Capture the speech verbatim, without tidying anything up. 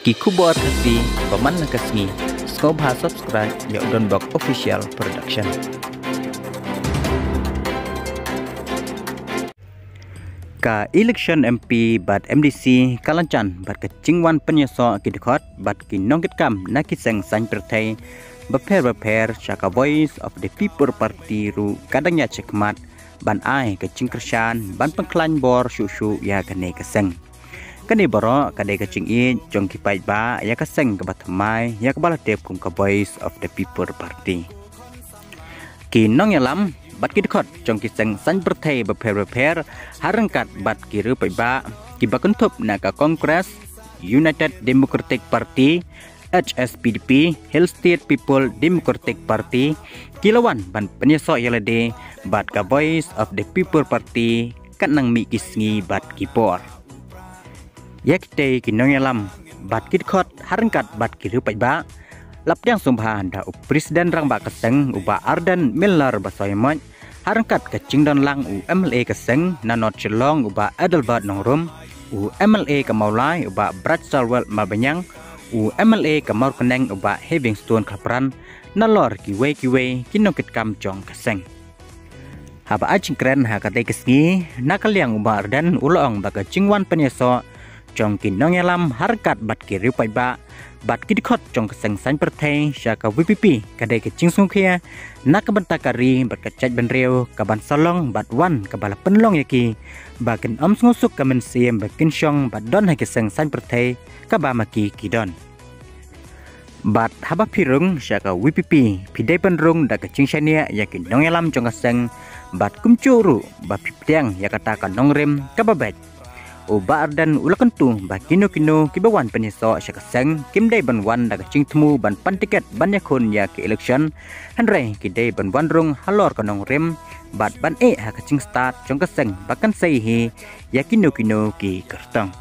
Ki khubor Khasi ba man la ka sngi. Sngewbha subscribe ïa u Don Bok Official Production. Ka election M P bad M D C ka la jan bad ka jingwan pynïasoh ki dkhot bad ki nongkitkam na ki seng saiñ pyrthei bapher bapher sha ka Voice of the People Party ruh ka dang ïaid shakhmat ban ai ka jingkyrshan ban pynkhlaiñ bor shuh shuh ïa kane ka seng. Kane baroh ka dei ka jingïeit jong ki paidbah ïa ka seng kaba thymmai ïa kaba la tip kum ka Voice of the People Party. Ki nongïalam bad ki dkhot jong ki seng saiñ pyrthei bapher bapher ha ryngkat bad ki riew paidbah kiba kynthup na ka Congress, United Democratic Party, H S P D P, Hill State People Democratic Party ki la wan ban pynïasoh ïa lade bad ka Voice of the People Party katba nang mih ki sngi bad ki por. Ïa kitei ki nongïalam bad ki dkhot ha ryngkat bad ki riew paidbah la pdiang sngewbha da u President Rangbah ka seng u Bah Ardent Miller Basaiawmoit ha ryngkat ka jingdon lang u M L A ka seng na North Shillong u Bah Adelbert Nongrum, u M L A ka Mawlai u Bah Brightstarwell Marbaniang, u M L A ka Mawryngkneng u Bah Heavingstone Kharpran, nalor kiwei kiwei ki nongkitkam jong ka seng. Haba ai jingkren ha katei ka sngi, na ka liang u Bah Ardent u la ong ba ka jingwan pynïasoh jong ki nongïalam ha ryngkat bad ki riew paidbah bad ki dkhot jong ka seng saiñ pyrthei sha ka V P P ka dei ka jingsngewkhia na ka bynta ka ri bad ka jaitbynriew kaban sa long bad wan kaba la pynlong ïa ki ba kin ym sngewsuk ka mynsiem ba kin shong bad don ha ki seng saiñ pyrthei kaba ma ki ki don. Bad haba phi rung sha ka V P P phi dei ban rung da ka jingshaniah ïa ki nongïalam jong ka seng bad kumjuh ruh ba phi pdiang ïa kata ka nongrim kaba beit. U Bah Ardent u la kyntu ba kino kino kiba wan pynïasoh sha ka seng kim dei ban wan da ka jingthmu ban pan tiket ban ïakhun ïa ka election, hynrei ki dei ban wan rung halor ka nongrim bad ban ïeh ha ka jingstad jong ka seng ba kan sei hi ïa kino kino ki kyrtong.